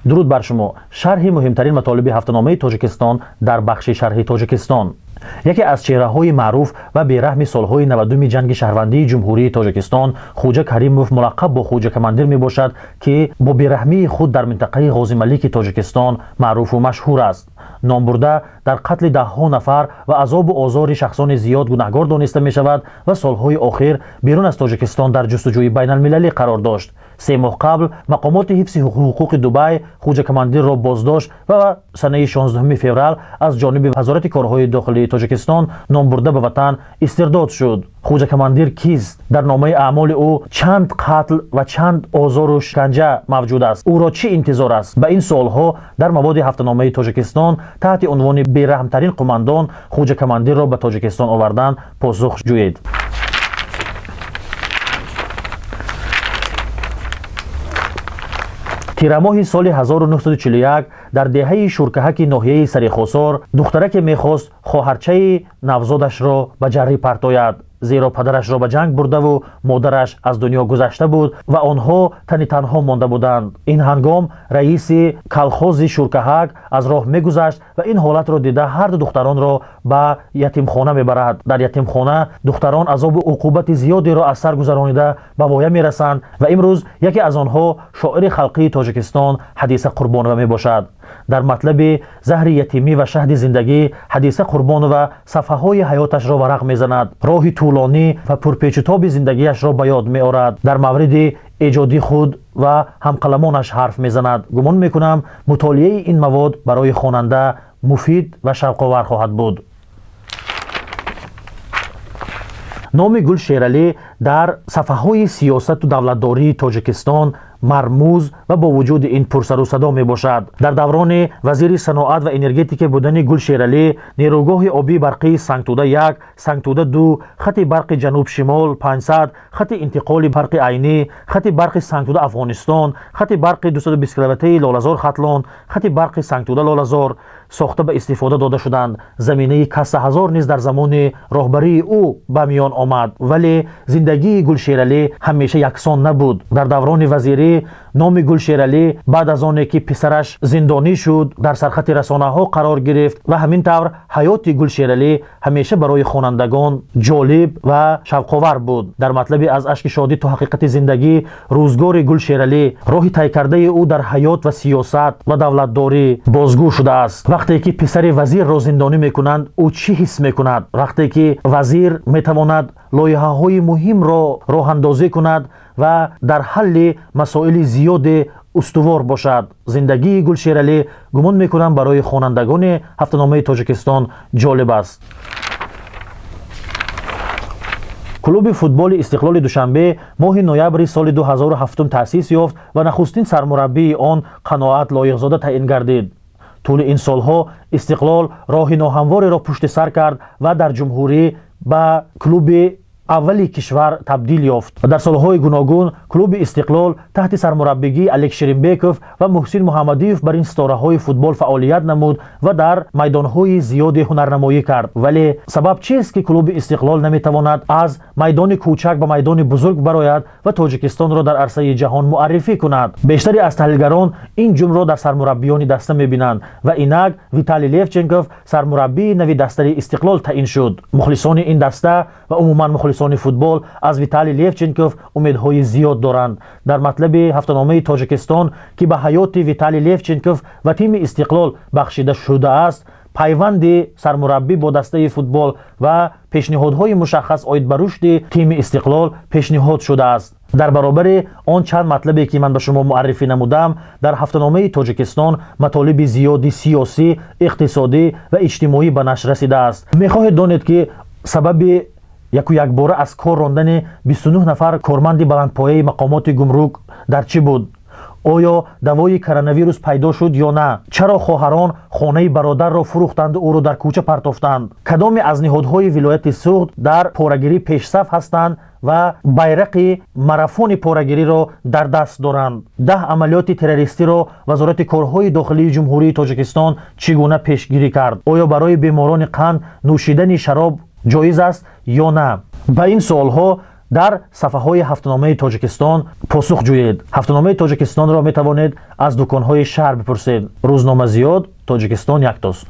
Дуруд бар шумо. Шарҳи муҳимтарин матолиби ҳафтаномаи Тоҷикистон дар бахши шарҳи Тоҷикистон. Яке аз чеҳраҳои маъруф ва бераҳми солҳои 90-уми ҷанги шаҳрвандии Ҷумҳурии Тоҷикистон Хуҷа Каримов мулаққаб бо Хуҷа Командир мебошад, ки бо бераҳмии худ дар минтақаи Ғозималики Тоҷикистон маъруфу машҳур аст. Номбурда дар қатли даҳҳо нафар ва азобу озори шахсони зиёд гунаҳгор дониста мешавад ва солҳои охир берун аз Тоҷикистон дар ҷустуҷӯи байналмилалӣ қарор дошт. 3 моҳ қабл мақомоти ҳифзи ҳуқуқи Дубай Хуҷа Командирро боздошт ва санаи 16 феврал аз ҷониби Вазорати корҳои дохилии Тоҷикистон номбурда ба ватан истирдод шуд. Хуҷа Командир кист? Дар номаи аъмоли ӯ чанд қатл ва чанд озору шиканҷа мавҷуд аст? Ӯро чӣ интизор аст? Ба ин суолҳо дар маводи ҳафтаномаи Тоҷикистон таҳти унвони бераҳмтарин қумандон Хуҷа Командирро ба Тоҷикистон овардан посух ҷӯед. Тирамоҳи соли 1941 дар деҳаи Шуркаҳаки ноҳияи Сарихосор духтараке мехост хоҳарчаи навзодашро ба ҷаррӣ партояд, зеро падарашро ба ҷанг бурдаву модараш аз дунё гузашта буд ва онҳо тани танҳо монда буданд. Ин ҳангом раиси калхози Шуркаҳак аз роҳ мегузашт ва ин ҳолатро дида ҳарду духтаронро ба ятимхона мебарад. Дар ятимхона духтарон азобу уқубати зиёдеро аз сар гузаронида ба воя мерасанд ва имрӯз яке аз онҳо шоири халқии Тоҷикистон Ҳадиса Қурбонова мебошад. Дар матлаби заҳри ятимӣ ва шаҳди зиндагӣ Ҳадиса Қурбонова сафҳаҳои ҳаёташро варақ мезанад, роҳи тӯлонӣ ва пурпечутоби зиндагиашро ба ёд меорад, дар мавриди эҷоди худ ва ҳамқаламонаш ҳарф мезанад. Гумон мекунам, мутолиаи ин мавод барои хонанда муфид ва шавқовар хоҳад буд. Номи Гул Шералӣ дар сафҳаҳои сиёсату давлатдории Тоҷикистон мармуз ва бо вуҷуди ин пурсару садо мебошад. Дар даврони вазири саноат ва энергетика будани Гул Шералӣ нерӯгоҳи обии барқии Сангтуда 1, Сангтуда 2, хати барқи ҷануб-шимол 500, хати интиқоли барқи Айнӣ, хати барқи Сангтуда Афғонистон, хати барқи 220 киловаттаи Лолазор Хатлон, хати барқи Сангтуда Лолазор сохта ба истифода дода шуданд. Заминаи касса ҳазор низ дар замони роҳбарии ӯ ба миён омад, вале зиндагии Гул Шералӣ ҳамеша яксон набуд. Дар даврони вазирӣ номи Гул Шералӣ баъд аз оне ки писараш зиндонӣ шуд дар сархати расонаҳо қарор гирифт ва ҳамин тавр ҳаёти Гул Шералӣ ҳамеша барои хонандагон ҷолиб ва шавқовар буд. Дар матлаби аз ашки шодӣ то ҳақиқати зиндагӣ рӯзгори Гул Шералӣ, роҳи тай кардаи ӯ дар ҳаёт ва сиёсат ва давлатдорӣ бозгӯ шудааст. Вақте ки писари вазирро зиндонӣ мекунанд, ӯ чӣ ҳис мекунад? Вақте ки вазир метавонад лоиҳаҳои муҳимро роҳандозӣ кунад ва дар ҳалли масоили зиёде устувор бошад. Зиндагии Гул Шералӣ гумон мекунам барои хонандагони ҳафтаномаи Тоҷикистон ҷолиб аст. Клуби футболи Истиқлоли Душанбе моҳи ноябри соли 2007 таъсис ёфт ва нахустин сармураббии он Қаноат Лоиқзода таъин гардид. Тӯли ин солҳо Истиқлол роҳи ноҳамвореро пушти сар кард ва дар ҷумҳурӣ ба клуби аввали кишвар табдил ёфт. Дар солҳои гуногун клуби Истиқлол таҳти сармураббигии Алек Шеримбеков ва Муҳсин Муҳаммадиев бар ин ситораҳои футбол фаъолият намуд ва дар майдонҳои зиёде ҳунарнамоӣ кард. Вале сабаб чист, ки клуби Истиқлол наметавонад аз майдони кӯчак ба майдони бузург барояд ва Тоҷикистонро дар арсаи ҷаҳон муаррифӣ кунад? Бештари аз таҳлилгарон ин ҷумро дар сармураббиёни даста мебинанд ва инак Виталий Левченков сармураббии нави дастаи Истиқлол таъин шуд. Мухлисони ин даста ва умуман мухлисони футбол аз Виталий Левченков умедҳои зиёд доранд. Дар матлаби ҳафтаномаи Тоҷикистон, ки ба ҳаёти Виталий Левченков ва тими Истиқлол бахшида шудааст, пайванди сармураббӣ бо дастаи футбол ва пешниҳодҳои мушаххас оид ба рушди тими Истиқлол пешниҳод шудааст. Дар баробари он чанд матлабе ки ман ба шумо муаррифӣ намудам, дар ҳафтаномаи Тоҷикистон матолиби зиёди сиёсӣ, иқтисодӣ ва иҷтимоӣ ба нашр расидааст. Мехоҳед донед, ки сабаби яку якбора аз кор рондани 29 нафар корманди баландпояи мақомоти гумрук дар чӣ буд? Оё давои коронавирус пайдо шуд ё на? Чаро хоҳарон хонаи бародарро фурӯхтанду ӯро дар кӯча партофтанд? Кадоме аз ниҳодҳои вилояти Суғд дар порагирӣ пешсаф ҳастанд ва байрақи марафони порагириро дар даст доранд? 10 амалиёти террористиро Вазорати корҳои дохилии Ҷумҳурии Тоҷикистон чӣ гуна пешгирӣ кард? Оё барои беморони қанд нӯшидани шароб ҷоиз аст ё на? Ба ин суолҳо Дар сафҳаҳои Ҳафтаномаи Тоҷикистон посух ҷӯед. Ҳафтаномаи Тоҷикистонро метавонед аз дуконҳои шаҳр бипурсед. Рӯзнома зиёд, Тоҷикистон яктост.